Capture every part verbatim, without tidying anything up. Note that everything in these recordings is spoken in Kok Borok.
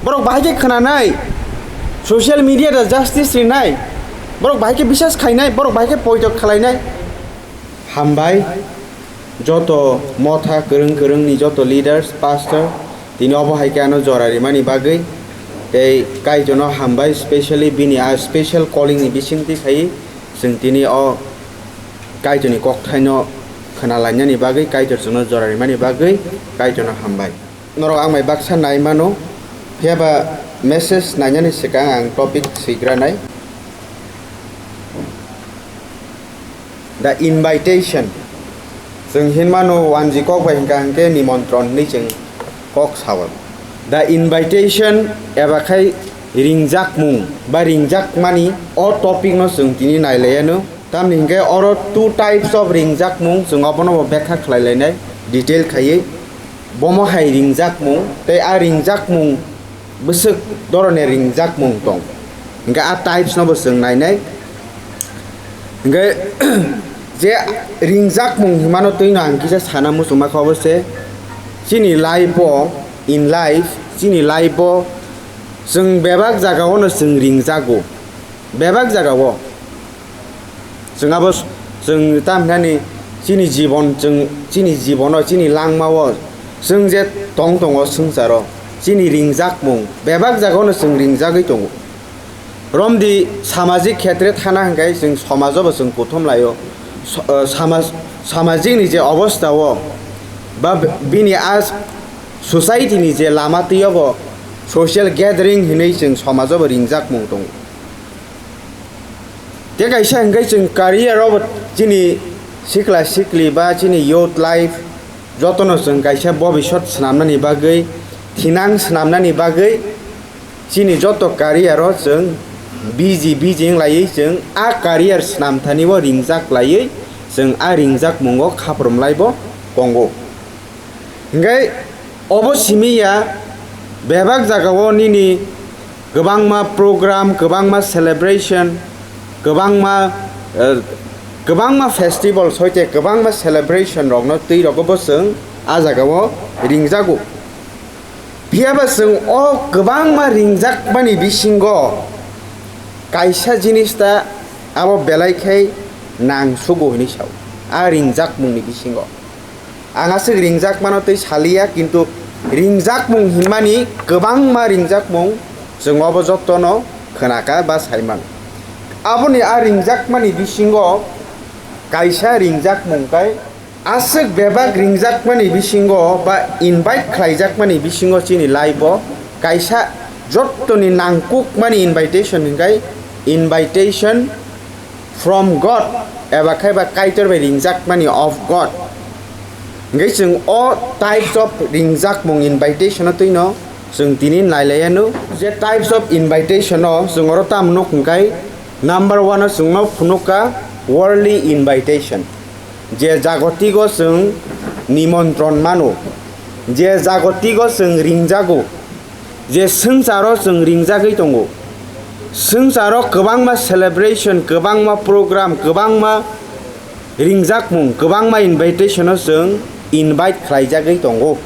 Borok bahai khe khwnanai, social media da justice rinai, borok bahai khe bisas khainai, borok bahai khe poito khwlainai. Hambai joto motha kwrwng kwrwngni joto leaders, pastor, tini obo hai khe ano jora rimani bagwi. Tei Kaitorno hambai, specially bini a special calling ni bisingtwi phaiwi chwng tini o Kaitorni kokthaino khwnalainani bagwi, Kaitor chwngno jora rimani bagwi Kaitorno hambai. Norok ang bai baksa nai mano, phiya ba message nainani swkang ang topic swigranai. The invitation. Chwng hinmano wanji kok bai hwnkha hwnkhe nimontron hinwi chwng kok sao. The invitation eba khai ringjakmung ba ringjakmani o topic no chwng tini nailaiano. Tamni hwnkhe oro two types of ringjakmung, chwng obono bo bekha khlai lainai detail khaiwi. Bomo hai ringjakmung tei a ringjakmung bwswk dhoroner ringjakmung tong. Hwnkhe a types no bo chwng nainai. Hwnkhe je ringjakmung himano twino ang kisa sana muchungma kha obo se, chini life o, in life, chini life o chwng bebak jagao no chwng ringjago. Bebak jagao chwng abo s-, chwng tamhinani chini jibon, chwng chini jibono, chini langmao chwng je tong tongo swngcharo, chini ringjakmung bebak jagao no chwng ringjagwi tongo. Romdi samajik khetre thana hwnkhe chwng somajobo chwng kuthum laio. So-, o, samaj-, samajikni je obostao ba b-, bini a society ni je lama twiyobo social gathering hinwi chwng somajobo ringjakmung tongo. Tei kaisa hwnkhe chwng career o bo chini sikla sikli ba chini youth life jotono chwng kaisa bobisot swnamnani bagwi, thinang swnamnani bagwi chini joto career o chwng busy busy wng laiwi chwng a career swnamthani o ringjak laiwi chwng a ringjakmungo khaprum laibo tongo. Hingke obo simi ya, bebak jagao nini kwbangma program, kwbangma celebration, kwbangma, eh, kwbangma festival soite kwbangma celebration rokno twi rogo bo chwng a jagao ringjago. Phiya ba chwng o kwbangma ringjakmani bisingo kaisa jinis ta abo belai khai nang sugo hinwi sao, a ringjakmungni bisingo. Ang aswk ringjakmano tei saliya, kintu ringjakmung hinmani kwbangma ringjakmung chwng obo jotono khwnaka ba saiman. Aboni a ringjakmani bisingo kaisa ringjakmung kai aswk bebak ringjakmani bisingo ba invite khlaijakmani bisingo chini life o kaisa jottoni nangkukmani invitation hinkai invitation from God eba khai ba Kaitor bai ringjakmani of God. Hingke chwng o types of ringjakmung invitation o twino chwng tini nailaiya no. Je types of invitation o chwng oro tamo nuk hingkai number one o chwngno phunukha worldly invitation. Je jagotigo chwng nimontron mano, je jagotigo chwng ringjago, je swngcharo chwng ringjagwi tongo. Swngcharo kwbangma celebration, kwbangma program, kwbangma ringjakmung, kwbangma invitation o chwng invite khlaijagwi tongo.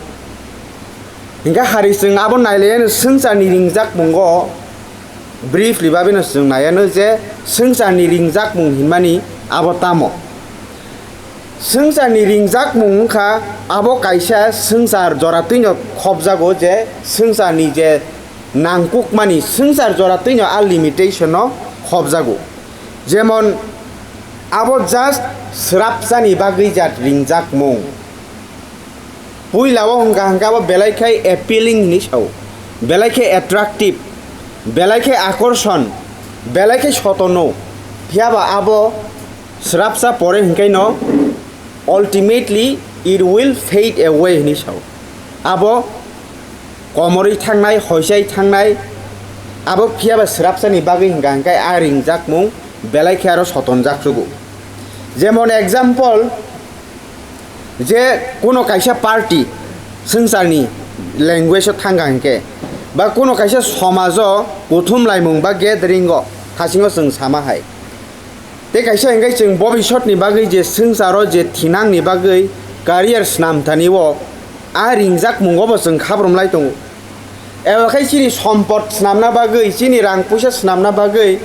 Hingke hari chwng abo nailaiya no swngcharni ringjakmungo briefly babino chwng naiya no je swngcharni ringjakmung hinmani abo tamo. Swngcharni ringjakmung wngkha abo kaisa swngchar joratwino khopjago je swngcharni je nangkukmani swngchar joratwino a limitation no khopjago. Jemon abo just swrapsani bagwi jat ringjakmung. Puila o hwnkha hwnkha abo belai khai appealing hinwi sao, belai khai attractive, belai khai akorson, belai khai sotono. Phiyaba abo swrapsa pore hwnkhaino ultimately it will fade away hinwi sao. Abo komorwi thangnai, hoisai thangnai, abo phiyaba swrapsani bagwi hwnkha hwnkhe a ringjakmung belai khe aro sotonjak chugo. Jemon example, je kuno kaisa party, swngcharni language o thangkha hinkhe, ba kuno kaisa somajo kuthum laimung ba gathering o thasingo chwng sama hai. Tei kaisa hinkhe chwng bobisotni bagwi je swngcharo je thinangni bagwi career snamthani o a ringjakmungo bo chwng khabrum lai tongo. Eba khai chini sompot swnamna bagwi, chini rang puisa swnamna bagwi,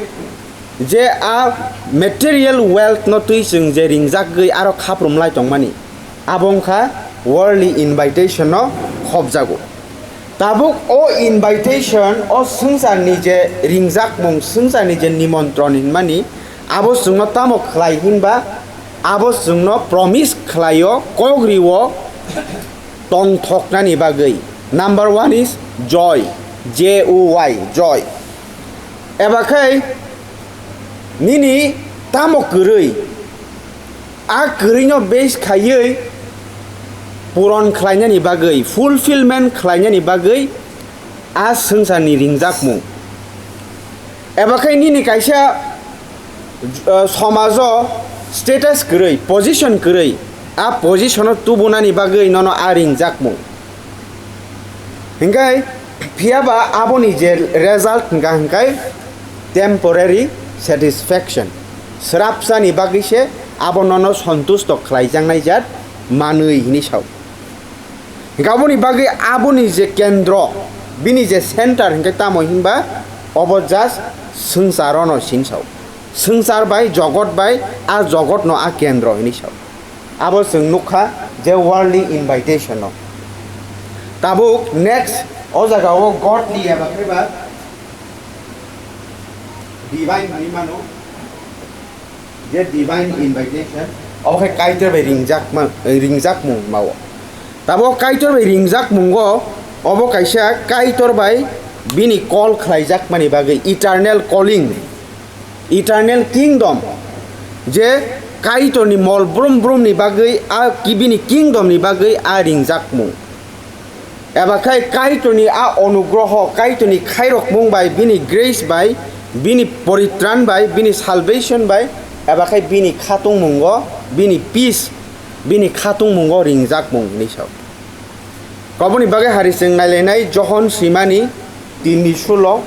je a material wealth no twi chwng je ringjagwi aro khaprum lai tongmani, abo wngkha worldly invitation no khopjago. Tabuk o invitation, o swngcharni je ringjakmung, swngcharni je nimontron hinmani, abo chwngno tamo khlai hinba, abo chwngno promise khlaio, kok rio tongthoknani bagwi. Number one is joy, J O Y, joy. Eba khai nini tamo kwrwi, a kwrwino base khaiwi puron khlainani bagwi, fulfillment khlainani bagwi a swngcharni ringjakmung. Eba khai nini kaisa, uh, somajo status kwrwi, position kwrwi, a positiono tubunani bagwi nono a ringjakmung. Hinkhe phiyaba aboni je result hwnkha hinkhe temporary satisfaction. Srapsani bagwi se abo nono sontusto khlaijaknai jat manwi hinwi sao. Hinkhe aboni bagwi aboni je kendro, bini je center hinkhe tamo hinba obo just swngcharono sinsao. Swngchar bai, jogot bai, a jogotno a kendro hinwi sao. Abo chwng nukha je worldly invitation no. Tabuk next o jaga o godly eba khaiba divine hinwi mano, je divine invitation, obo khe Kaitor bai ringjakma, ringjakmung mao. Tabuk Kaitor bai ringjakmungo obo kaisa Kaitor bai bini call khlaijakmani bagwi eternal calling. Eternal kingdom, je Kaitorni mol brum brumni bagwi, a ki-, bini kingdomni bagwi a ringjak mung. Eba khai Kaitorni a onugroho, Kaitorni khairokmung bai, bini grace bai, bini poritran bai, bini salvation bai, eba khai bini khatungmungo, bini peace, bini khatungmungo ringjak mung hinwi sao. Oboni bagwi hari chwng nailainai Johon swimani tinni sulo.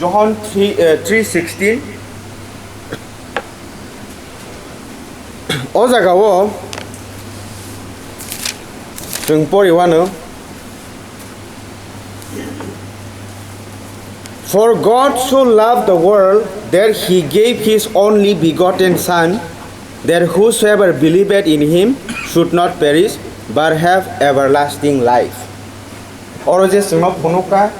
Johon three, eh, three sixteen. O jagao chwng poriwano. For God so loved the world that he gave his only begotten Son, that whosoever believeth in him should not perish but have everlasting life. Oro je chwngno phunukha,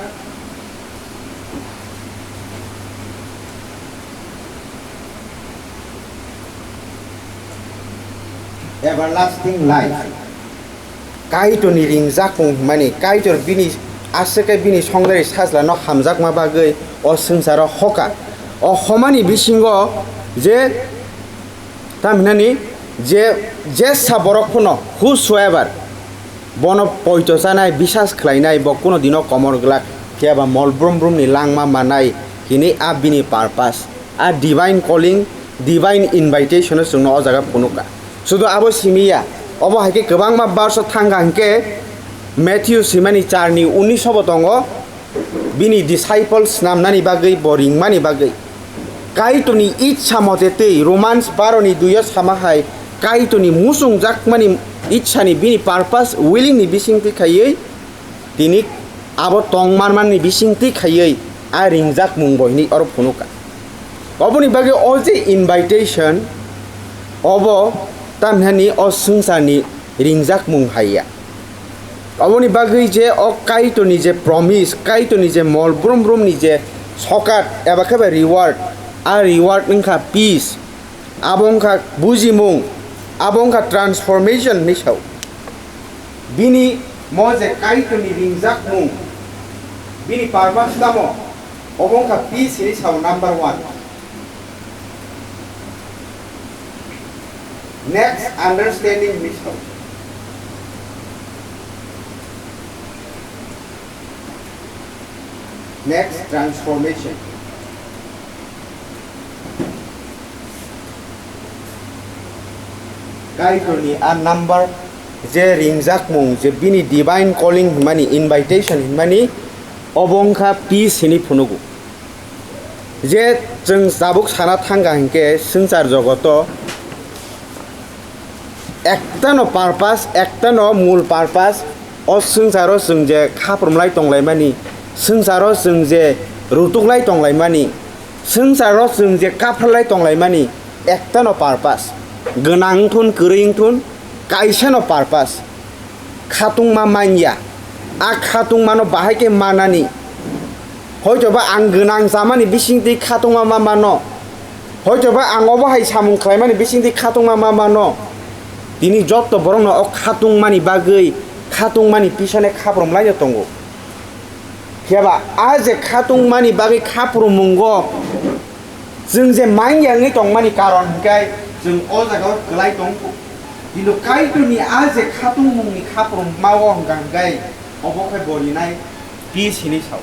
everlasting life. Kaitorni ringjakmung hwnmani, Kaitor bini aswk khe bini songdari sajlano hamjakma bagwi o swngcharo hoka. O homani bisingo je, tamhinani je, jesa borok phano, whosoever, bono poito chanai, bisas khlainai, bo kuno dino komor glak, phiya ba mol brum brumni langma manai hinwi a bini purpose. A divine calling, divine invitation-o chwngno o jaga phunukha. Sudu abo simi ya, obo hai khe kwbangma verse-o thangkha hinkhe Matthew simani charni unis-o bo tongo, bini disciples snamnani bagwi, bo ringmani bagwi. Kaitorni ichha mote tei Romans baroni dui-o sama hai, Kaitorni muchungjakmani ichhani, bini purpose, willing-ni bisingtwi khaiwi, tini abo tong manmani bisingtwi khaiwi a ringjak mung bo hinwi oro phunukha. Oboni bagwi o je invitation, obo tamhinani o swngcharni ringjak mung hai ya. Oboni bagwi je o Kaitorni je promise, Kaitorni je mol brum brumni je sokat eba khe ba reward, a reward wngkha peace. Abo wngkha bujimung, abo wngkha transformation hinwi sao. Bini mo je Kaitorni ringjakmung, bini purpose tamo, obo wngkha peace hinwi sao number one. Next, understanding hinwi sao. Next, transformation. Kaitorni a number je ringjakmung, je bini divine calling hinmani, invitation hinmani, obo wngkha peace hinwi phunugo. Je chwng tabuk sana thangkha hinkhe swngchar jogoto Ektano purpose, ektano mul purpose, o swngcharo chwng je khaprum lai tonglaimani, swngcharo chwng je rutuk lai tonglaimani, swngcharo chwng je kaphar lai tonglaimani, ektano purpose. Gwnang wngthun, kwrwi wngthun, kaisano purpose. Khatungma manya. A khatungmano bahai khe manani. Hoitoba ang gwnang chamani bisingtwi khatungma ma mano. Hoitoba ang obo hai samung khlaimani bisingtwi khatungma ma mano. Tini jotto borokno o khatungmani bagwi, khatungmani pisane khaprum laino tongo. Phiya ba a je khatungmani bagwi khaprumungo chwng je manya wngwi tongmani karon hwnkhe chwng o jagao kwlai tongkhu. Kintu Kaitorni a je khatungmungni khaprumma o hwnkha hwnkhe obo khe borinai peace hinwi sao.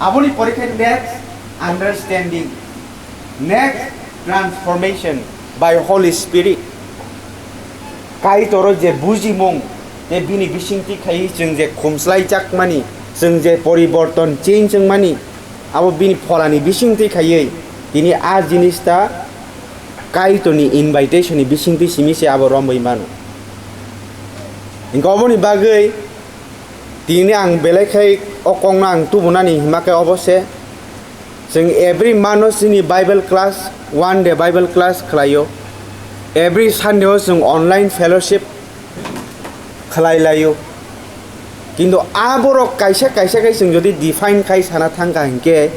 Aboni pore khe next understanding, next transformation by Holy Spirit. Kaitoro je bujimung, je bini bisingtwi khaiwi chwng je khumslaijakmani, chwng je poriborton change wngmani, abo bini pholani bisingtwi khaiwi tini a jinis ta Kaitorni invitation ni bisingtwi simi se abo romwi mano. Hingke oboni bagwi tini ang belai khai o kokno ang tubunani hima khe obo se. Chwng every month o chini Bible class, one day Bible class khlaio. Every Sunday o chwng online fellowship khlai laio. Kintu aborok kaisa kaisa khai chwng jodi define khai sana thangkha hinkhe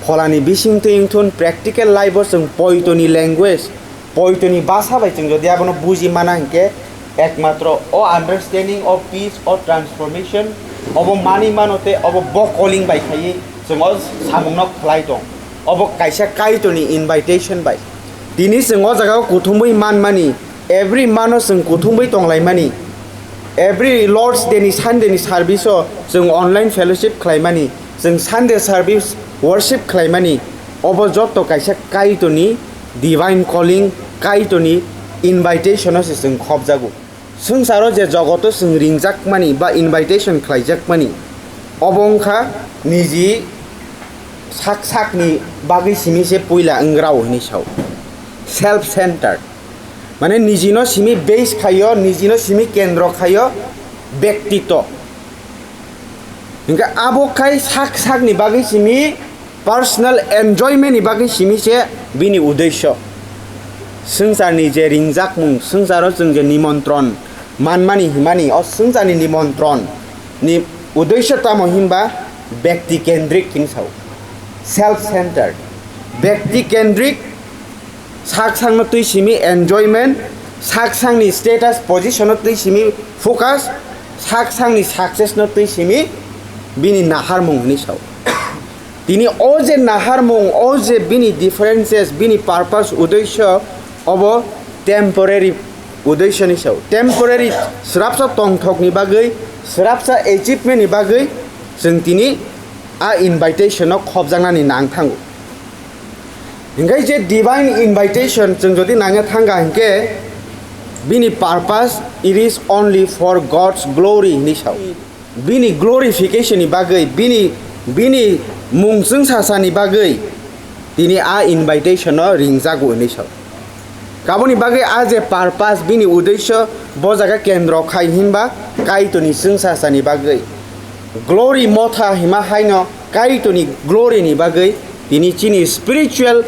pholani bisingtwi wngthun practical life o chwng poitoni language, poitoni basa bai chwng jodi abono buji mana hinkhe ekmatro o understanding o peace o transformation obo mani mano tei obo bo calling bai khaiwi chwng o samungno khlai tong. Obo kaisa Kaitorni invitation bai. Tini chwng o jaga o kuthumwi manmani, every month o chwng kuthumwi tonglaimani, every Lord's Day ni Sunday ni service o chwng online fellowship khlaimani, chwng Sunday service worship khlaimani, obo jotto kaisa Kaitorni divine calling, Kaitorni invitation o se chwng khopjago. Swngcharo je jogoto chwng ringjakmani ba invitation khlaijakmani, obo wngkha niji sak sakni bagwi simi se puila wngrao hinwi sao. Self centered. Mane nijino simi base khaio, nijino simi kendro khaio, bektito. Hinkhe abo khai sak sakni bagwi simi personal enjoyment ni bagwi simi se bini uddesho. Swngcharni je ringjakmung, swngcharo chwng je nimontron manmani himani, o swngcharni nimontron ni uddesho tamo hinba bekti kendrik hinwi sao. Self centered. Bekti kendrik. Sak sakno twi simi enjoyment, sak sakni status position no twi simi focus, sak sakni success no twi simi bini naharmung hinwi sao. Tini o je naharmung, o je bini differences, bini purpose, uddesho, obo temporary uddesho ni sao. Temporary, swrapsa tongthokni bagwi, swrapsa achievement ni bagwi chwng tini a invitation no khopjaknani nang thango. Hinkhe je divine invitation chwng jodi nangya thangkha hinkhe bini purpose, it is only for God's glory hinwi sao. Bini glorification ni bagwi, bini, bini mung chwngsasani bagwi tini a invitation no ringjago hinwi sao. Kaboni bagwi a je purpose, bini uddesho bo jaga kendro khai hinba Kaitorni chwngsasani bagwi. Glory motha hima haino Kaitorni glory ni bagwi tini chini spiritual,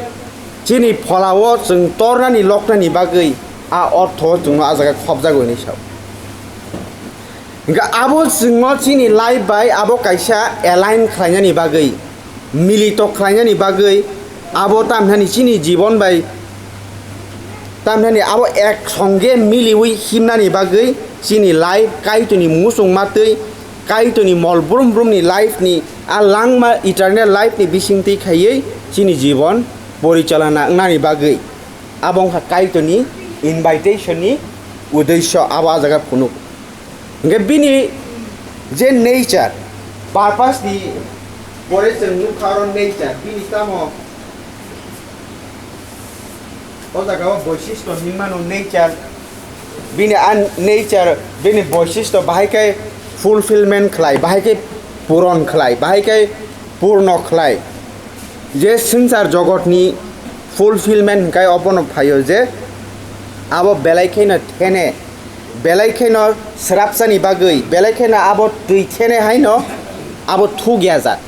chini pholao chwng tornani loknani bagwi a ortho chwngno a jaga khopjago hinwi sao. Hinkhe abo chwngno chini life bai abo kaisa align khlainani bagwi, milito khlainani bagwi, abo tamhinani chini jibon bai tamhinani abo ek songe miliwi himnani bagwi chini life Kaitorni muchungma twi, Kaitorni mol brum brumni life ni a langma eternal life ni bisingtwi khaiwi chini jibon porichalana wngnani bagwi abo wngkha Kaitorni invitation ni uddesho abo a jaga phunuk. Hinkhe bini je nature, purpose ni pore chwng nukha oro nature, bini tamo o jaga o boisisto hinmano nature, bini a nature, bini boisisto bahai khe fulfillment khlai, bahai khe puron khlai, bahai khe purno khlai. Je swngchar jogotni fulfillment hwnkhe obono phaio je Abo belai kheno thene, belai kheno srapsani bagwi, belai kheno abo twi thene haino abo thuk ya jat.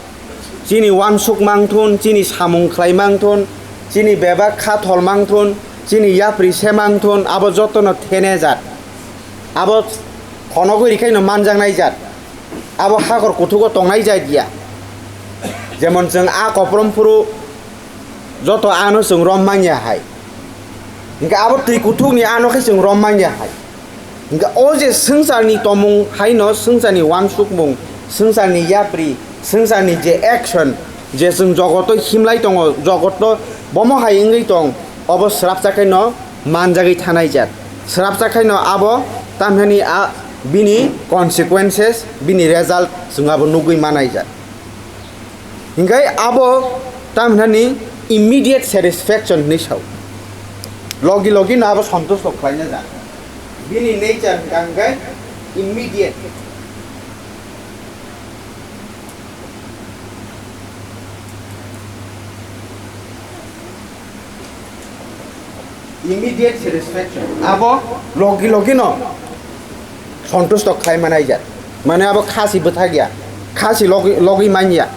Chini uansuk mangthun, chini samung khlai mangthun, chini bebak kha thol mangthun, chini yapri se mangthun, abo jotono thene jat. Abo khonogwi rikhaino manjaknai jat. Abo hakor kuthugo tongnai jat ya. Jemon chwng a koprom phuru joto ano chwng rom manya hai. Hingke abo twi kuthukni ano khe chwng rom manya hai. Hingke o je swngcharni tomung haino swngcharni uansukmung, swngcharni yapri, swngcharni je action, je chwng jogoto himlai tongo, jogoto bomo hai wngwi tong, obo srapsa khaino manjagwi thanai jat. Srapsa khaino abo tamhani a bini consequences, bini result chwng abo nugwi manai jat. Hingke abo tamhinani immediate satisfaction hinwi sao. Logi logi no abo santusto khlaina ja. Bini nature hingka hingke immediate. Immediate satisfaction. Abo logi logi no santusto khlai manai jat. Mane abo khasi bwthak ya, khasi logi, logi man ya.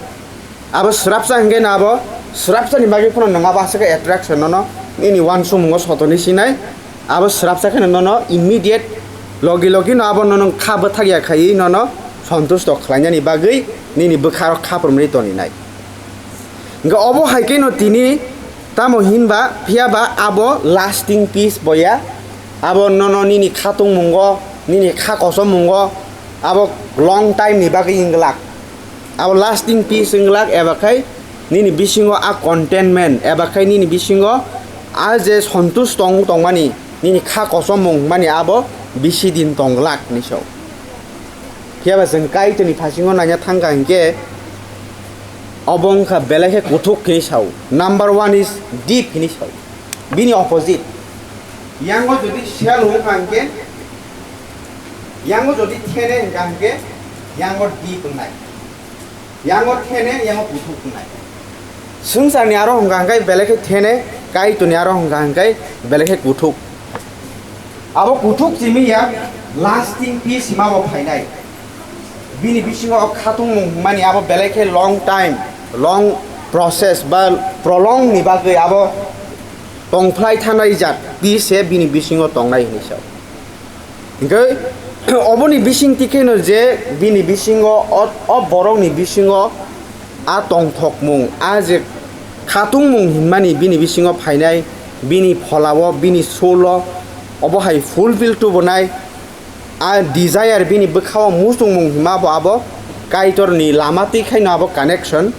Abo srapsa hingke no abo srapsa ni bagwi phano nwng abo aswk attraction no no nini uansumungo sotoni sinai. Abo srapsa khe no no immediate logi logi no abo no nung kha bwthak ya khaiwi no no santusto khlainani bagwi nini bwkharo kha phurmani toninai. Hingke obo hai khe no tini tamo hinba phiya ba abo lasting peace boya abo no no nini kha tongmungo nini kha kosom mungo abo long time ni bagwi wng glak. Abo lasting peace wng glak eba khai nini bisingo a contentment eba khai nini bisingo a je santush tong tongmani nini kha kosom mung mani abo bisi din tong glak hinwi sao. Phiya ba chwng Kaitorni phasingo naina thangkha hinkhe obo wngkha belai khe kuthuk hinwi sao. Number one is deep hinwi sao. Bini opposite. Yango jodi shallow wngkha hinkhe, yango jodi thene wngkha hinkhe, yango deep wngnai. Yango thene, yango kuthuk wngnai. Swngcharni aro hwnka hwnkhe belai khe thene, Kaitorni aro hwnka hwnkhe belai khe kuthuk. Abo kuthuk simi ya lasting peace hima bo phainai. Bini bisingo o khatungmung hwnmani abo belai khe long time, long process ba prolong ni bagwi abo tongphlai thanai jat peace se bini bisingo tongnai hinwi sao. Hinkhe oboni bisingtwi kheno je bini bisingo o, o borokni bisingo a tongthokmung, a je khatungmung hinmani bini bisingo phainai, bini pholao, bini soul-o, obo hai fulfill tubunai, a desire bini bwkhao muchungmung hinma bo abo Kaitorni lama twi khaino abo connection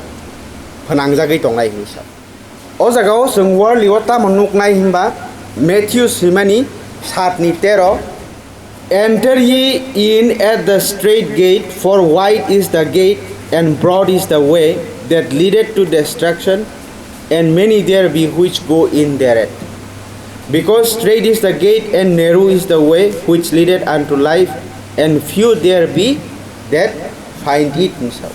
phwnangjagwi tongnai hinwi sa. O jagao chwng worldly o tamo nuknai hinba Matthew swimani satni tero, "Enter ye in at the straight gate, for wide is the gate and broad is the way that leadeth to destruction, and many there be which go in thereat. Because strait is the gate and narrow is the way which leadeth unto life, and few there be that find it," hinwi sao.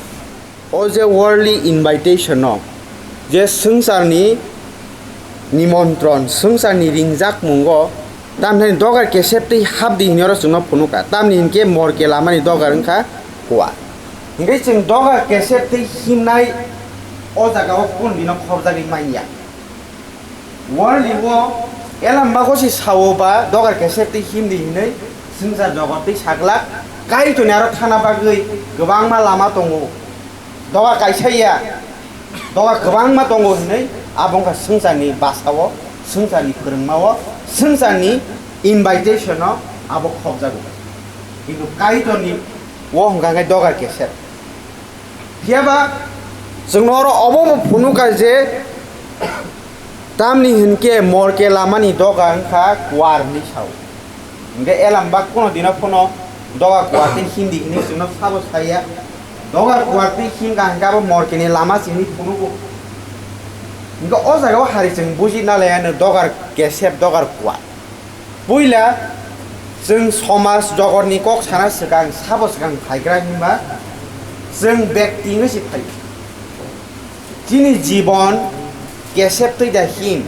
O je worldly invitation no, je swngcharni nimontron, swngcharni ringjakmungo, tamni dogar kesep tei hapdi hinwi oro chwngno phunukha. Tamni hinkhe morke lamani dogar wngkha kuar. Hinkhe chwng dogar kesep tei himnai o jagao kundino khobjagwi manya. Worldly o elam bago se sao ba dogar kesep tei himdi hinwi swngchar jogor tei saglak Kaitorni aro thana bagwi kwbangma lama tongo. Doga kaisa ya, doga kwbangma tongo hinwi abo wngkha swngcharni basao, swngcharni phwrwngmao, swngcharni invitation-o abo khobjago. Kintu Kaitorni o hwnkha khe doga kesep. Phiyaba chwngno oro obo bo phunukha je, tamni hinkhe morke lamani doga wngkha kuar hinwi sao. Hinkhe elam ba kuno dino phano doga kuar tei himdi hinwi chwngno sabo saya. Doga kuar tei himkha hinkhe abo morkeni lama se hinwi phunugo. Hinkhe o jagao hari chwng buji nalaiya no dogar kesep dogar kuar. Puila chwng somaj jogorni kok sana swkang sabo swkang phaigra hinba chwng bekti hinwi se phaio. Chini jibon kesep twi da him,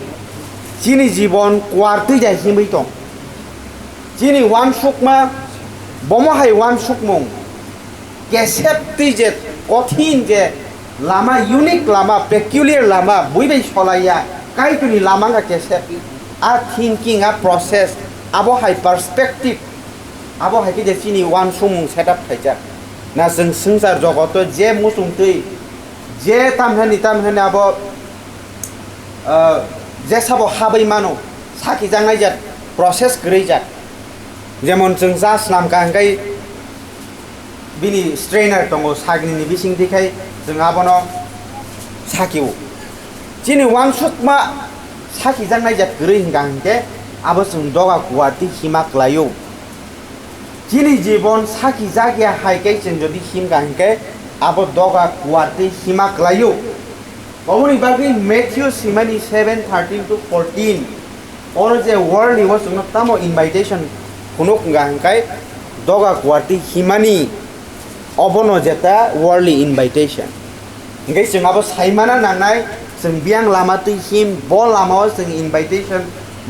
chini jibon kuar twi da himwi tong. Chini uansukma, bomo hai uansukmung, kesep twi je kothin je lama, unique lama, peculiar lama, bui bai solaiya, Kaitorni lama wngkha kesep. A thinking, a process, abo hai perspective, abo hai khe je chini uansukmung set up khaijak. Na chwng swngchar jogoto je muchung twi, je tamhani tamhani abo, ah, je sabo habwi mano, sakijaknai jat, process kwrwi jat. Jemon chwng cha swnam ka hwnkhe bini strainer tongo, sagrini bising twi khai chwng abono sakio. Chini uansukma sakijaknai jat kwrwi hwnkha hwnkhe abo chwng doga kuar twi hima kwlaio. Chini jibon sakijak ya hai khe chwng jodi himkha hwnkhe abo doga kuar twi hima kwlaio. Oboni bagwi Matthew simani seven thirteen to fourteen, oro je world ni o chwngno tamo invitation phunuk wngkha hwnkhe doga kuar twi himani, obono jeta world ni invitation. Hingke chwng abo saimana nangnai, chwng biyang lama twi him, bo lamao chwng invitation,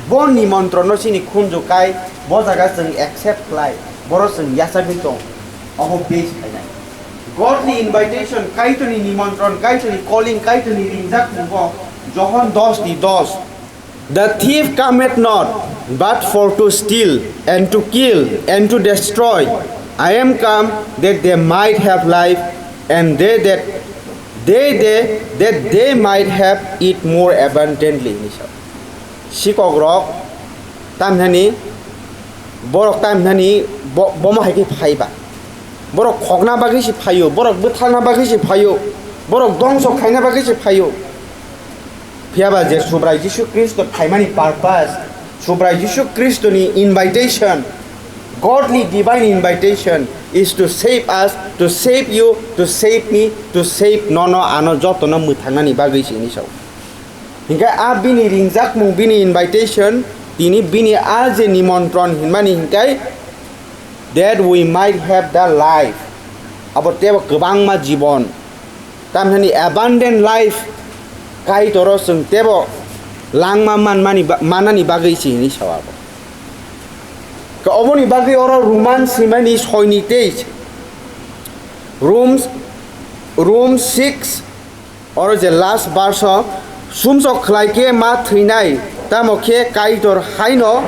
bo nimontronno chini khunju kai, bo jaga chwng accept khlai, boro chwng yachagwi tong, obo base khainai. Godni invitation, Kaitorni nimontron, Kaitorni calling, Kaitorni ringjak thwngbo, Johon dos ni dos. The thief cometh not, but for to steal, and to kill, and to destroy. I am come that they might have life, and they that they, they that they might have it more abundantly. Hinwi sa. Sikok rok tamhani, borok tamhani bo-, bomo hai khe phai ba. Borok khokna bagwi se phaio, borok bwtharna bagwi se phaio, borok dongso khaina bagwi se phaio. Phiya ba je Subrai Jisu Khristo phaimani purpose, Subrai Jisu Khristoni invitation, godly divine invitation is to save us, to save you, to save me, to save nono ano jotono mwthangnani bagwi se hinwi sao. Hinkhe a bini ringjakmung, bini invitation, tini bini a je nimontron hinmani hinkhe, that we might have the life. Abo tebo kwbangma jibon. Tamhani abundant life Kaitoro chwng tebo langma manmani ba-, manani bagwi se hinwi sao abo. Ka oboni bagwi oro Roman simani soini tei Rome, Rome six, oro je last verse o, sumsok khlai khe ma thwinai, tamo khe Kaitor haino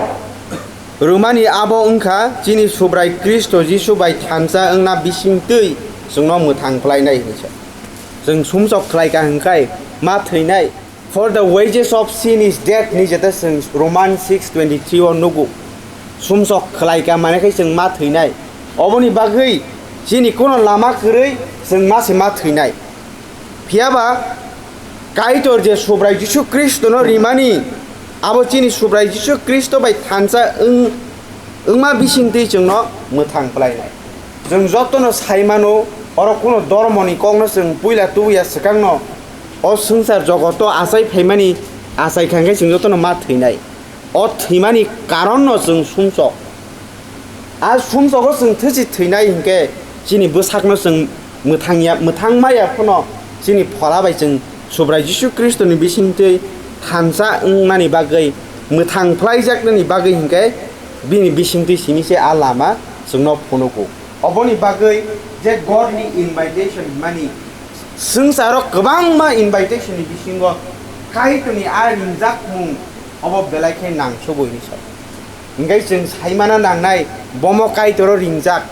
rwmani abo wngkha chini Subrai Khristo Jisu bai thansa wngna bisingtwi chwngno mwthang phlainai hinwi sa. Chwng sumsok khlai kha hwnkhe ma thwinai. For the wages of sin is death hinwi jeta chwng Roman six twenty three o nugo. Sumsok khlai kha mane khe chwng ma thwinai. Oboni bagwi chini kuno lama kwrwi chwng ma se ma thwinai. Phiya ba Kaitor je Subrai Jisu Khristono rimani, abo chini Subrai Jisu Khristo bai thansa wng-, wngma bisingtwi chwngno mwthang phlainai. Chwng jotono sai mano, oro kuno dormoni kokno chwng puila tubuya swkangno o swngchar jogoto achai phaimani achai kha hwnkhe chwng jotono ma thwinai. O thwimani karonno chwng sumsok. A sumsogo chwng thwichi thwinai hinkhe chini bwsakno chwng mwthangya, mwthang maya phano chini phola bai chwng Subrai Jisu Khristoni bisingtwi thansa wngnani bagwi, mwthang phlaijaknani bagwi hinkhe bini bisingtwi simi se a lama chwngno phunugo. Oboni bagwi je Godni invitation hwnmani swngcharo kwbangma invitationni bisingo Kaitorni a ringjakmung obo belai khe nangsugo hinwi sa. Hinkhe chwng saimana nangnai, bomo Kaitoro ringjak,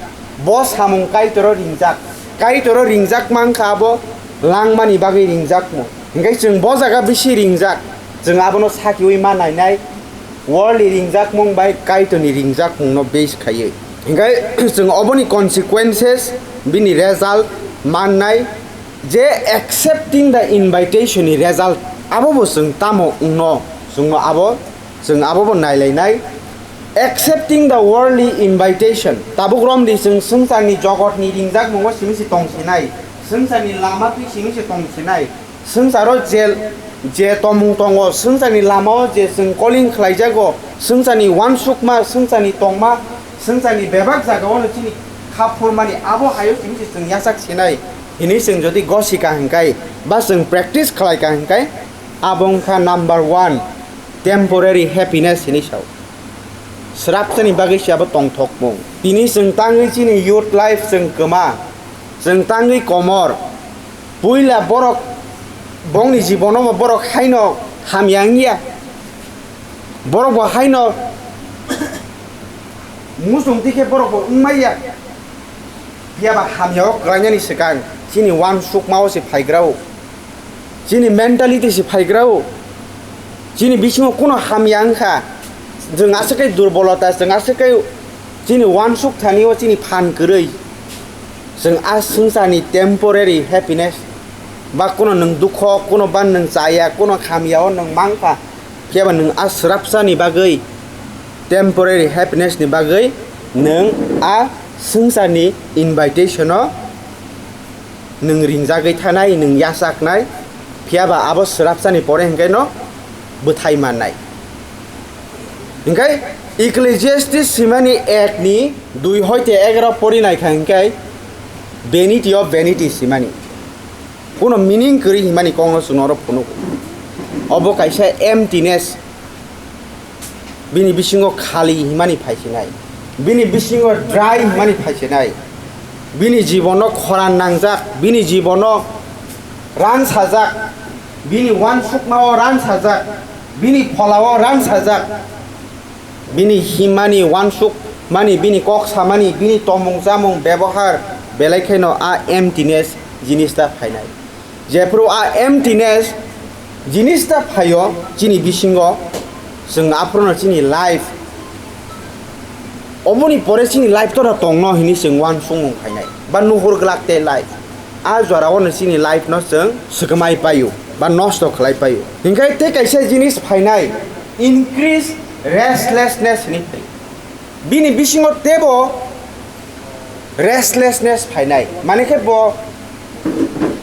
bo samung Kaitoro ringjak, Kaitoro ringjak mankha abo langmani bagwi ringjakmung. Hinkhe chwng bo jaga bisi ringjak, chwng abono sakiui ma nainai, worldni ringjakmung bai Kaitorni ringjakmungno base khaiwi. Hinkhe chwng oboni consequences, bini result mannai, je accepting the invitation ni result, abobo chwng tamo wngno, chwngno abo Chwng abobo nailainai. Accepting the worldly invitation. Tabuk romdi chwng swngcharni jogotni ringjakmungo simi se tong sinai. Swngcharni lama twi simi se tong sinai. Swngcharo je, je tongmung tongo, swngcharni lamao je chwng calling khlaijago, swngcharni uansukma, swngcharni tongma, swngcharni bebak jagao no chini kha phurmani abo haio simi se chwng yachak sinai. Hini chwng jodi gosika hwnkhe, ba chwng practice khlaika hwnkhe, abo wngkha number one. Temporary happiness hinwi sao. Srapsani bagwi se abo tongthokmung. Tini chwng tangwi chini youth life chwng kwma, chwng tangwi komor. Puila borok bongni jibono bo borok haino hamya wngya. Borok bo haino muchung tikhe borok bo wngmaya. Phiya ba hamya o kwlainani swkang chini uansukma o se phaigra o. Chini mentality se phaigra o. Chini bisingo kuno hamya wngkha. Chwng aswk kai durbolota, chwng aswk kai chini uansuk thani o chini phan kwrwi. Chwng a swngcharni temporary happiness ba kuno nwng dukho, kuno ba nwng chaya, kuno hamya o nwng mankha. Phiya ba nwng a srapsani bagwi, temporary happiness ni bagwi nwng a swngcharni invitation o nwng ringjagwi thanai, nwng yachaknai, phiya ba abo srapsani pore hwnkhe no bwthai mannai. Hwnkhe Ecclesiastes simani ek ni dui hoite egaroh pori naikha hwnkhe vanity of vanity simani. Kuno meaning kwrwi himani kokno chwng oro phunugo. Obo kaisa emptiness. Bini bisingo khali himani phaisinai, bini bisingo dry himani phaisinai, bini jibono khoran nangjak, bini jibono ransajak, bini uansukmao ransajak, bini pholao ransajak, bini himani, uansukmani, bini kok samani, bini tongmung chamung bebohar belai kheno a emptiness jinista phainai. Jephru a emptiness jinista phaio chini bisingo, chwng aphruno chini life, oboni pore chini life tora tongno hini chwng uansukmung khainai ba nuhur glak tei life. A jorao no chini life no chwng swkmai paio ba nosto khlai paio. Hinkhe tei kaisa jinis phainai, increase restlessness hini phai. Bini bisingo teibo restlessness phainai. Mani khe bo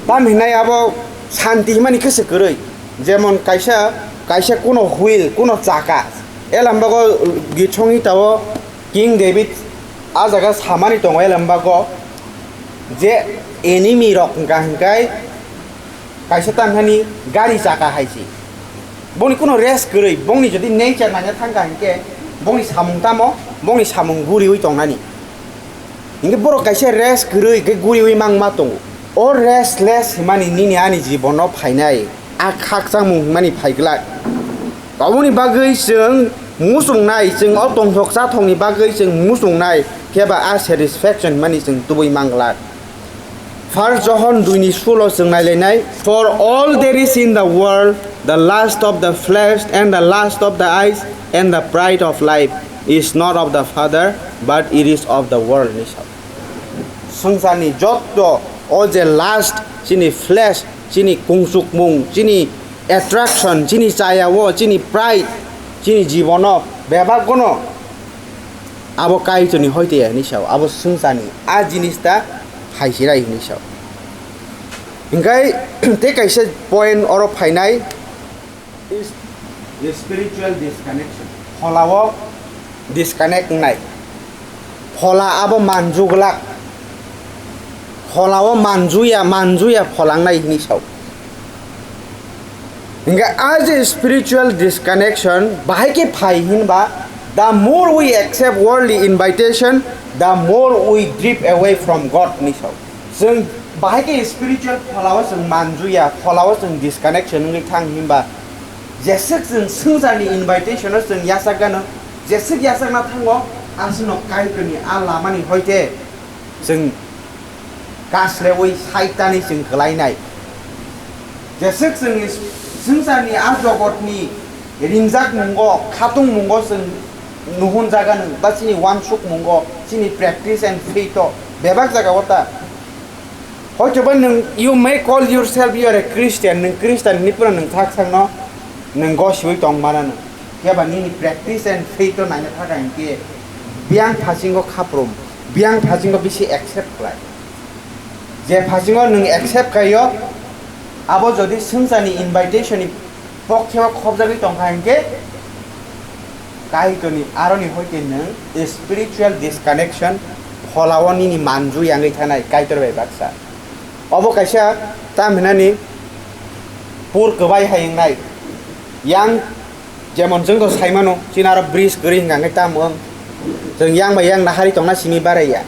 tam hinai abo santi himani khe se kwrwi. Jemon kaisa, kaisa kuno wheel, kuno chaka. Elambago gisongi tao King David a jaga samani tongo elambago je enemy rok hwnkha hwnkhe kaisa tamhani gari chaka hai se. Bongni kuno rest kwrwi, bongni jodi nature naina thangkha hinkhe bongni samung tamo, bongni samung guriwi tongnani. Hinkhe borok kaisa rest kwrwi khe guriwi mangma tongo. O restless himani nini ani jibono phainai, a khakchangmung himani phaiglak. Aboni bagwi chwng muchungnai, chwng o tongthok chathokni bagwi chwng muchungnai, khe ba a satisfaction himani chwng tubui manglak. First John dui ni sulo chwng nailainai, "For all there is in the world, the lust of the flesh and the lust of the eyes and the pride of life is not of the Father, but it is of the world," hinwi sao. Swngcharni jotto o je lust, chini flesh, chini kungchukmung, chini attraction, chini chayao, chini pride, chini jibono bebak gono abo Kaitorni hoite ya hinwi sao, abo swngcharni a jinis ta phaisinai hinwi sao. Hinkhe tei kaisa point oro phainai, is spiritual disconnection. Pholao disconnect wngnai. Phola abo manju glak. Pholao manjuya, manjuya phola wngnai hinwi sao. Hinkhe a je spiritual disconnection bahai khe phai hinba, the more we accept worldly invitation, the more we drift away from God hinwi sao. Chwng bahai khe spiritual pholao chwng manjuya, pholao chwng disconnection wngwi thang hinba, jeswk chwng swngcharni invitation-o chwng yachakgano, jeswk yachakna thango, aswkno Kaitorni a lamani hoite chwng kasleui Saitani chwng kwlainai. Jeswk chwngni swngcharni a jogotni ringjak mungo, khatung mungo chwng nuhun jaga nwng ba chini uansuk mungo, chini practice and faith o bebak jaga o ta. Hoitoba nwng, you may call yourself you are a Christian, nwng Christian hinwi phano nwng thak sakno nwng gosiui tong mana nwng. Phiya ba nini practice and faith o naina thaka hinkhe biyang phasingo khaprum, biyang phasingo bisi accept khlai. Je phasingo nwng accept khaio, abo jodi swngcharni invitation ni pokhe o khobjagwi tongkha hinkhe, Kaitorni aroni hoite nwng spiritual disconnection pholao nini manju yangwi thanai Kaitor bai baksa. Obo kaisa tam hinani pur kwbai hai wngnai. Yang Jemon chwng to saimano, chini aro bridge kwrwi hwnkha hwnkhe tamo wng? Chwng yang bai yang nahari tongna simi baraiya.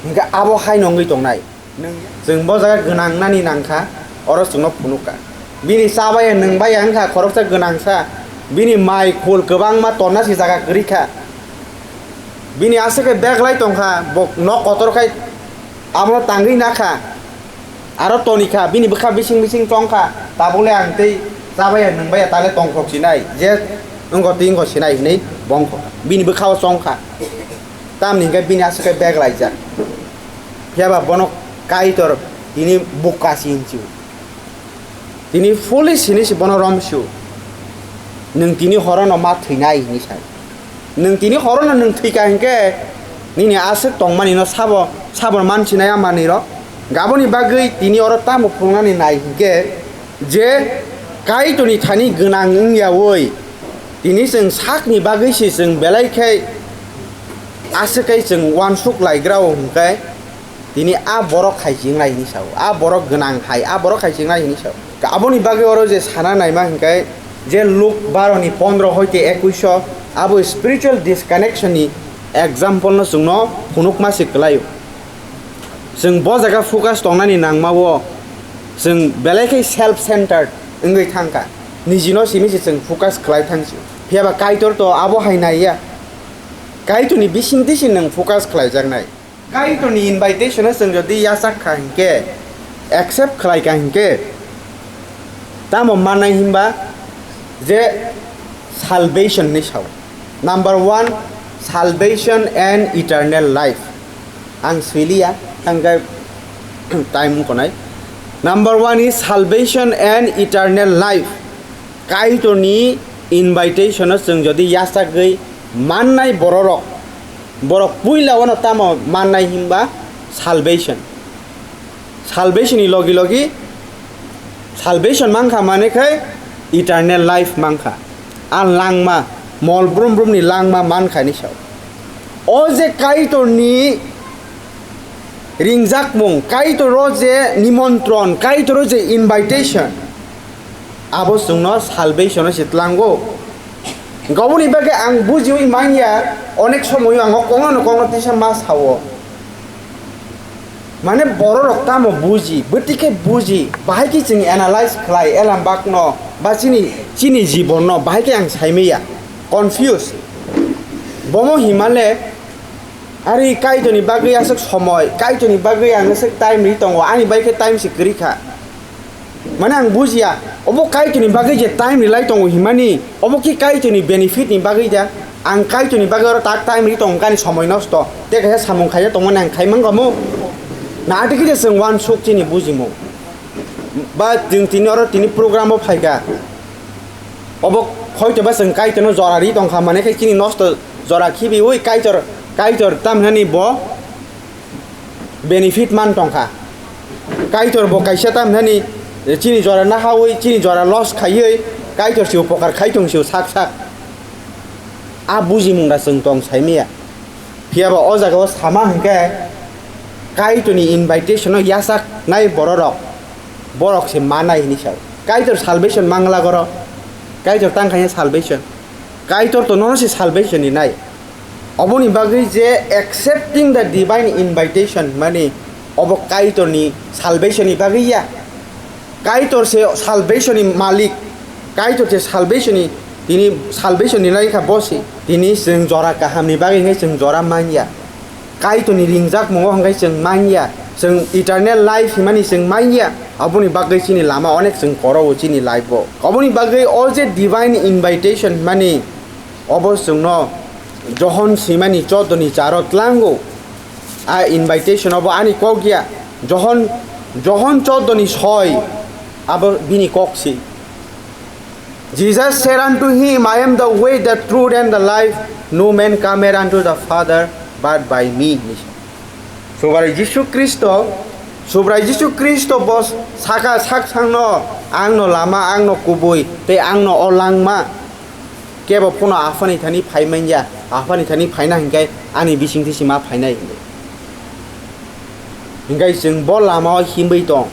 Hwnkhe abo haino wngwi tongnai. Nwng, chwng bo jaga gwnang nani nangkha, oro chwngno phunukha. Bini chabaya nwngbaya wngkha khoroksa gwnangsa, bini mai khul kwbangma tonna si jaga kwrwi kha. Bini aswk khe bag lai tongkha, bo nok kotor khai abono tangwi nakha. Aro tonikha, bini bwkha bising bising chongkha, tabukle ang tei chabaya nwngbaya tale tongthok sinai, je wngkha tei wngkha sinai hinwi bongkha. Bini bwkhao chongkha. Tamni hwnkhe bini aswk khe bag laijak. Phiyaba bono Kaitor tini bukasi hinwi. Tini foolish hinwi se bono romsio. Nwng tini horono ma thwinai hinwi sai. Nwng tini horono nwng thwika hinkhe nini aswk tongmanino sabo, sabo mansinai a manwirok. Aboni bagwi tini oro tamo phunuknani nai hinkhe je Kaitorni thani gwnang wngyaui tini chwng sakni bagwi se chwng belai khe aswk khe chwng uansuk laigrao hinkhe tini a borok hai se wngnai hinwi sao, a borok gwnang hai, a borok hai se wngnai hinwi sao. Aboni bagwi oro je sana naima hinkhe je Luk baro ni pondro hoite ekuish o abo spiritual disconnection ni example no chwngno phunukma se kwlaio. Chwng bo jaga focus tongnani nangmao chwng belai khe self centered wngwi thangkha, nijino simi se chwng focus khlai thangsi. Phiyaba Kaitor to abo hai naiya, Kaitorni bisingtwi se nwng focus khlaijaknai. Kaitorni invitation-o chwng jodi yachak kha hinkhe, accept khlai kha hinkhe, tamo mannai hinba je salvation hinwi sao. Number one, salvation and eternal life. Ang swiliya, ang khe time wngkha nai. Number one is salvation and eternal life. Kaitorni invitation-o chwng jodi yachagwi mannai bororok, borok puila wano tamo mannai hinba salvation. Salvation ni logi logi salvation mankha mane khai eternal life mankha. A langma, mol brum brum ni langma mankha ni sao. O je Kaitorni ringjakmung, Kaitoro je nimontron, Kaitoro je invitation, abo chwngno salvation-o se tlango. Goboni bagwi ang bujiwi manya, onek somoyo ang o kokno no kokno tisa ma sao. Mane bororok tamo buji, bwtwi khe buji, bahai khe chwng analyze khlai elam bakno, ba chini, chini jibonno bahai khe ang saimaya, confuse. Bomo himale, ari Kaitorni bagwi aswk somoi, Kaitorni bagwi ang aswk time ri tongo, ani bai khe time se kwrwi kha. Mane ang bujiya, obo Kaitorni bagwi je time rilai tongo himani, obo ki Kaitorni benefit ni bagwi da? Ang Kaitorni bagwi oro tak time ri tongo, ani somoi nosto. Tei kaisa samung khaija tongmani ang khai mangkha mo? Na, atwi khe chwng uansuk chini bujimung. Ba chwng tini oro tini program o phaikha. Obo hoito ba chwng Kaitorno jora ri tongkha, mane khe chini nosto jora khibiwi Kaitor, Kaitor tamhinani bo benefit man tongkha. Kaitor bo kaisa tamhinani chini jora nahawi, chini jora loss khaiwi, Kaitor se upokar khai tong se sak sak. A bujimung da chwng tong saimaya. Phiyaba o jaga o sama hinkhe Kaitorni invitation no yachak nai bororok, borok se manai hinwi sao. Kaitor salvation mangla goro. Kaitor tang khaina salvation. Kaitor to nono se salvation ni nai. Oboni bagwi je accepting the divine invitation, mani obo Kaitorni salvation ni bagwi ya. Kaitor se salvation ni malik, Kaitor se salvation ni, tini salvation ni lai kha bo se. Tini chwng jora kaham ni bagwi hwnkhai chwng jora man ya. Kaitorni ringjakmungo hwnkhai chwng man ya. Chwng eternal life himani chwng man ya. Aboni bagwi chini lama onek chwng koro o chini life o. Oboni bagwi o je divine invitation mani Obo chwngno Johon swimani choddo ni charo tlango. A invitation obo ani kok ya. Johon, Johon choddo ni soi abo bini kok si. Jesus said unto him, "I am the way, the truth, and the life. No man cometh unto the Father but by me." Subrai Jisu Kristo, Subrai Jisu Kristo bo saka sak sakno, "Angno lama, angno kubui, tei angno o langma. Kebo phano Aphani thani phai man ya, Aphani thani phaina hinkhe ani bisingtwi se ma phainai," hinwi. Hinkhe chwng bo lama o himwi tong.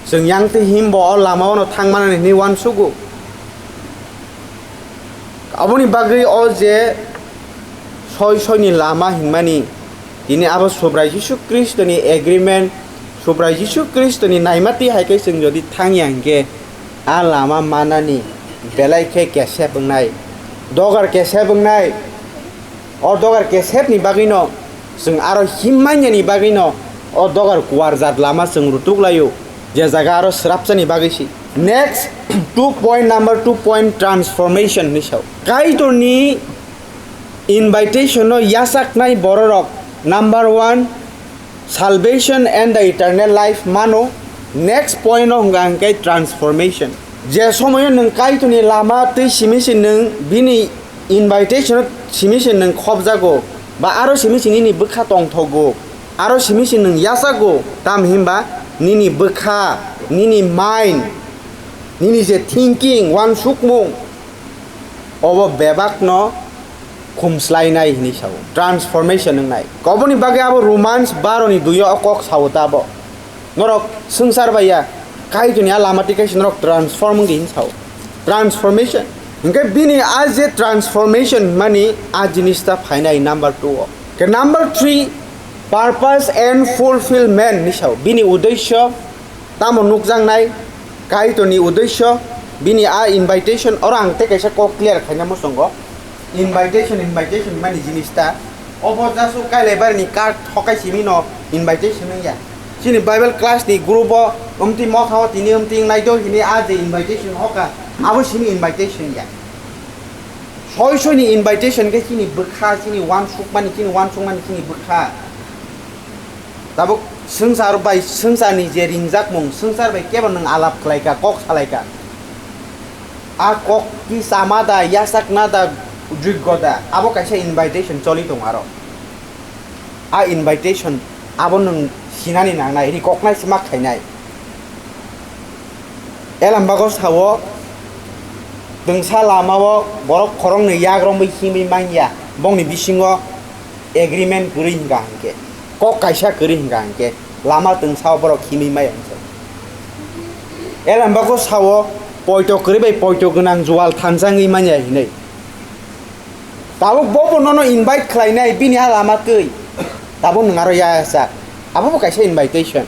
Chwng yang twi himbo o lama ono thang manani hinwi uansugo. Aboni bagwi o je soi soini lama hinmani, tini abo Subrai Jisu Khristoni agreement, Subrai Jisu Khristoni naimati hai khe chwng jodi thangya hinkhe, a lama manani belai khe kesep wngnai, dogar kesep wngnai. O dogar kesepni bagwino chwng aro him manyani bagwino o dogar kuar jat lama chwng rutuk laio, je jaga aro swrapsani bagwi si. Next, two point, number two point, transformation hinwi sao. Kaitorni invitation no yachaknai bororok, number one, salvation and the eternal life mano. Next point no hwnka hwnkhe transformation. Je somoyo nwng Kaitorni lama twi simi se nwng bini invitation simi se nwng khopjago, ba aro simi se nini bwkha tongthogo, aro simi se nwng yachago, tam hinba nini bwkha, nini mind, nini je thinking, uansukmung, obo bebakno khumslainai hinwi sao, transformation wngnai. Oboni bagwi abo Romans baro ni dui o kok sao ta abo. Norok swngchar bai ya, Kaitorni a lama twi kaisa norok transform wngdi hinwi sao. Transformation. Hinkhe bini a je transformation mani a jinis ta phainai number two o. Ke number three, purpose and fulfillment hinwi sao. Bini uddesyo tamo nukjaknai, Kaitorni uddesyo, bini a invitation, oro ang tei kaisa kok clear khaina muchungo. Invitation, invitation mani jinis ta. Obo jasu kailaibar ni card hokai simi no invitation wngya. Chini Bible class ni group o umti motha o tini umti wngnai do hini a je invitation hoka, abo simi invitation ya. Soi soi ni invitation khe chini bwkha, chini uansukmani, chini uansukmani, chini bwkha. Tabuk swngchar bai swngcharni je ringjakmung, swngchar bai kebo nwng alap khlaika, kok salaika. A kok ki sama da, yachakna da, juggo da, abo kaisa invitation choli tongo aro. A invitation abo nwng sinani nangnai, recognize ma khainai. Elambago sao, twngsa lamao borok khoroknwi yagromwi himwi manya, bongni bisingo agreement kwrwi hwnka hinkhe, kok kaisa kwrwi hwnka hinkhe, lama twngsao borok himwi maya hinkhe. Elambago sao, poito kwrwi bai poito gwnang jual thansangwi manya hinwi. Tabuk bobo nono invite khlainai bini a lama twi. Tabuk nwng aro ya sa. Abo bo kaisa invitation.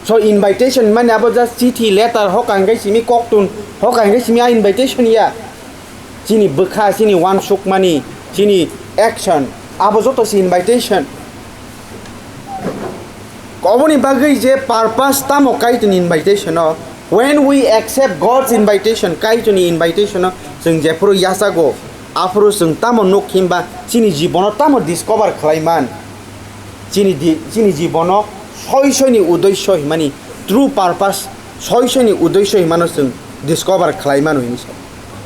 So invitation mani abo just chithi, letter, hoka hingke simi koktun, hoka hingke simi a invitation ya. Chini bwkha, chini uansukmani, chini action, abo joto se invitation. Oboni bagwi je purpose tamo Kaitorni invitation o, when we accept God's invitation, Kaitorni invitation o chwng jephuru yachago, aphuru chwng tamo nuk himba chini jibono tamo discover khlai man. Chini di-, chini jibono soi soini uddesyo himani, true purpose, soi soini uddesyo himano chwng discover khlai mano hinwi sa.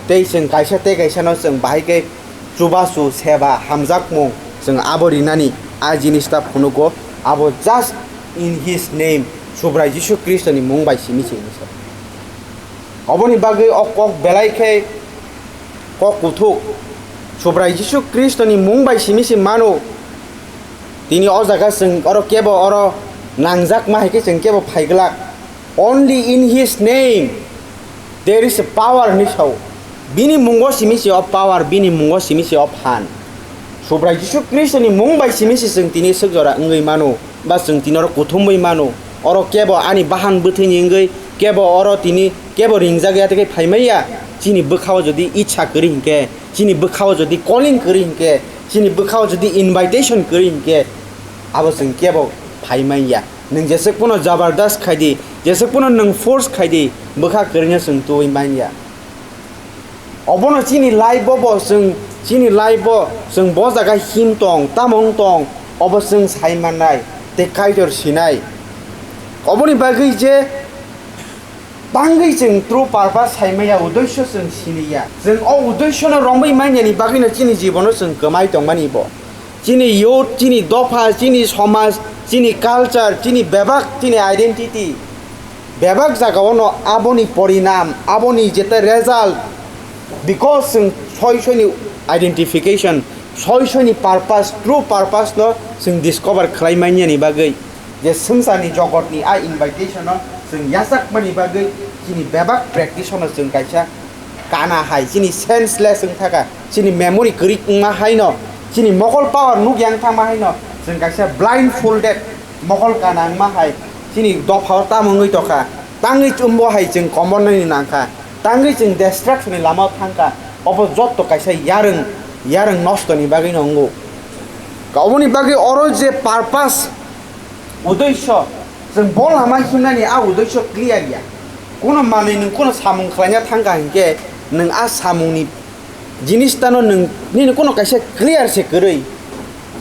Tei chwng kaisa tei kaisano chwng bahai khe chubachu, seba, hamjakmung chwng abo rinani a jinis ta phunugo, abo just in his name, Subrai Jisu Khristoni mung bai simi se hinwi sa. Oboni bagwi o kok belai khe kok kuthuk, Subrai Jisu Khristoni mung bai simi se mano. Tini o jaga chwng oro kebo oro nangjak ma hai khe chwng kebo phai glak. Only in his name there is a power hinwi sao. Bini mungo simi se o power, bini mungo simi se o phan. Subrai Jisu Khristoni mung bai simi se chwng tini swk jora wngwi mano, ba chwng tini oro kuthumwi mano. Oro kebo ani bahan bwthwini wngwi kebo oro tini kebo ringjak ya tei phai maya. Chini bwkhao jodi ichha kwrwi hinkhe, chini bwkhao jodi calling kwrwi hinkhe, chini bwkhao jodi invitation kwrwi hinkhe, abo chwng kebo phai manya. Nwng jeswk phano jabardast khai di, jeswk phano nwng force khai di, bwkha kwrwino chwng tubui manya. Obono chini life bo, bo chwng, chini life bo chwng bo jaga him tong, tamo wng tong, obo chwng sai mannai tei Kaitor sinai. Oboni bagwi je bangwi chwng true purpose sai maya, uddesyo chwng siniya. Chwng o uddesyono romwi manyani bagwino chini jibono chwng kwmai tongmani bo. Chini youth, chini dopha, chini somaj, chini culture, chini bebak, chini identity. Bebak jagao no aboni porinam, aboni jete result, because chwng soi soini identification, soi soini purpose, true purpose no chwng discover khlai manyani bagwi, je swngcharni jogotni a invitation no Chwng yachakmani bagwi chini bebak practice-ono chwng kaisa kana hai, chini senseless wng thaka, chini memory kwrwi wngma haino, chini mokol power nukya wng thangma haino, chwng kaisa blindfolded mokol kana wngma hai, chini dophao tamo wngwi tongkha, tangwi chumbo hai chwng komornani nangkha, tangwi chwng destruction-ni lamao thangkha, obo jotto kaisa yarwng, yarwng nostoni bagwino wngo. Oboni bagwi oro je purpose, uddesho, chwng bo lama himnani a uddesho clear ya. Kuno manwi nwng kuno samung khlaina thangkha hinkhe nwng a samungni jinis tano nwng nini kuno kaisa clear se kwrwi.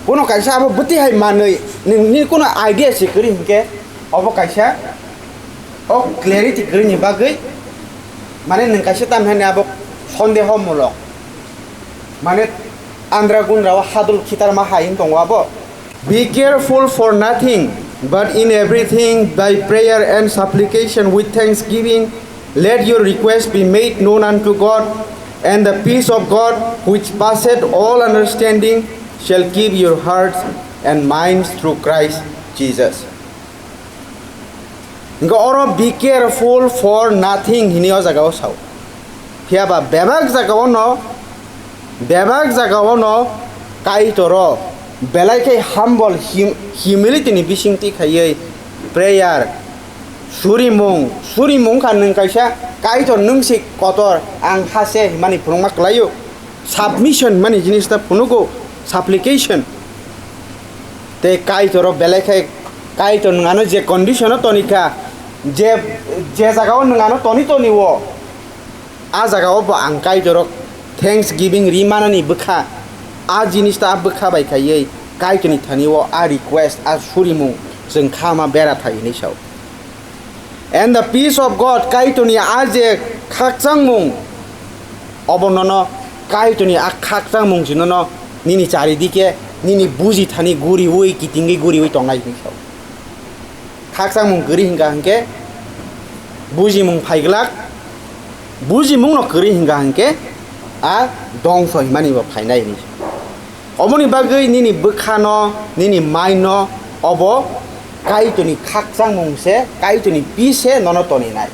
Kuno kaisa abo bwtwi hai manwi nwng nini kuno idea se kwrwi hinkhe obo kaisa o clarity kwrwini bagwi mane nwng kaisa tamni hani abo sondeho mulok. Mane andra gundra o hadul khitar ma hai wng tongo abo. Be careful for nothing, but in everything by prayer and supplication with thanksgiving, let your request be made known unto God, and the peace of God, which passeth all understanding, shall keep your hearts and minds through Christ Jesus. Hingke oro be careful for nothing hini o jaga o sao. Phiya ba bebak jaga o no, bebak jaga o no Kaitor o belai khe humble, hum-, humility ni bisingtwi khaiwi prayer, surimung, surimung kha nwng kaisa Kaitor nwng se kotor, ang ha se himani phunukma kwlaio. Submission mani jinis ta phunugo, supplication. Tei Kaitor o belai khe Kaitor nwng ano je condition o toni kha, je, je jaga o nwng ano toni toni o, a jaga o bo ang Kaitor o thanksgiving ri manani bwkha, a jinis ta a bwkha bai khaiwi Kaitor ni thani o a request, a surimung chwng kha ma bera thai hinwi sao. And the peace of God, Kaitorni a je khakchangmung, obo nono Kaitorni a khakchangmung si nono nini charidike nini buji thani guriwi, kitingwi guriwi tongnai hinwi sao. Khakchangmung kwrwi hingka hinkhe bujimung phaiglak, bujimungno kwrwi hingka hinkhe a dongso himani bo phainai hinwi sao. Oboni bagwi nini bwkhano, nini maino obo Kaitorni khakchangmung se, Kaitorni peace se nono toninai.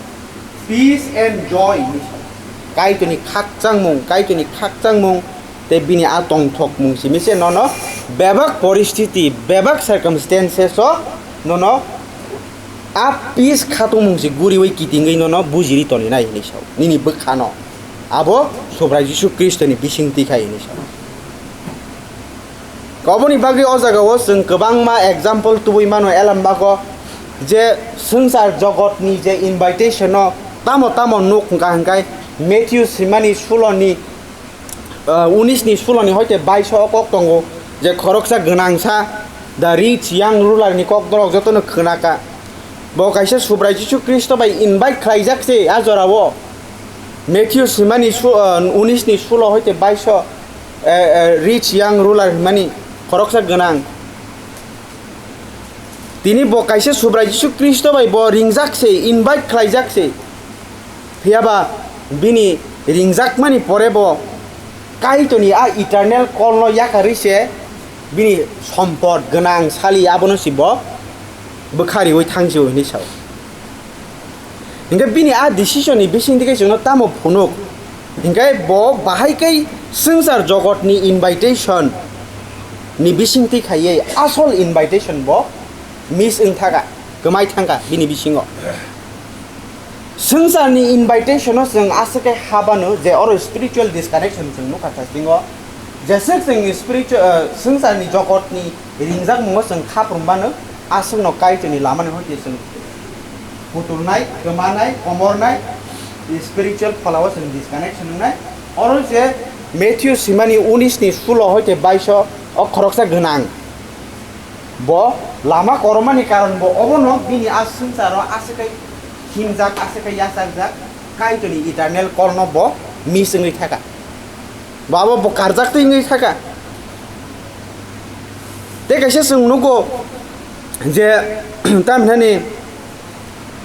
Peace and joy hinwi sao. Kaitorni khakchangmung, Kaitorni khakchangmung tei bini a tongthokmung simi se nono bebak poristiti, bebak circumstances o nono a peace khatungmung se guriwi kitingwi nono bujiri toninai hinwi sao. Nini bwkhano abo Subrai Jisu Khristoni bisingtwi khai hinwi sao. Oboni bagwi o jaga o chwng kwbangma example tubui mano Elambago je swngchar jogotni je invitation no tamo tamo nuk hwnkha hwnkhe Matthew swimani suloni, ah, unis ni suloni hoite baiso o kok tongo je khoroksa gwnangsa, the rich young ruler ni kok dorok jotono khwnaka. Bo kaisa Subrai Jisu Khristo bai invite khlaijak se a jorao. Matthew swimani su-, ah, unis ni sulo hoite baiso, eh, eh, rich young ruler hinmani khoroksa gwnang. Tini bo kaisa Subrai Jisu Khristo bai bo ringjak se, invite khlaijak se. Phiya ba bini ringjakmani pore bo Kaitorni a eternal call no yakarwi se bini sompot gwnang sali abono si bo bwkha riwi thang si o hinwi sao. Hinkhe bini a decision ni bisingtwi khe chwngno tamo phunuk? Hinkhe bo bahai khe swngchar jogotni invitation ni bisingtwi khaiwi asol invitation bo miss wng thaka, kwmai thangkha bini bisingo. Swngcharni invitation no chwng aswk khe habano je oro spiritual disconnection chwng nukha thastingo. Jeswk chwng spiritual, ah, swngcharni jogotni ringjakmungo chwng khaprwng mano, aswkno Kaitorni lamani hoite chwng putulnai, kwmanai, komornai, spiritual pholao chwng disconnection wngnai. Oro je Matthew swimani unis ni sulo hoite baiso o khoroksa gwnang. Bo lama koromani karon bo obono bini a swngcharo aswk khe himjak, aswk khe yachakjak, Kaitorni eternal call no bo miss wngwi thaka. Bo abo bo karjak twi wngwi thaka. Tei kaisa chwng nugo je tamhinani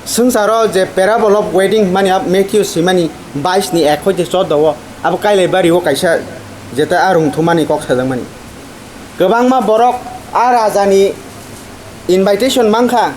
swngcharo je parable of wedding himani a Matthew swimani bais ni ek hoite choudo o abo Kailaibari o kaisa jeta a rwngthomani kok sajakmani. Kwbangma borok a rajani invitation mankha,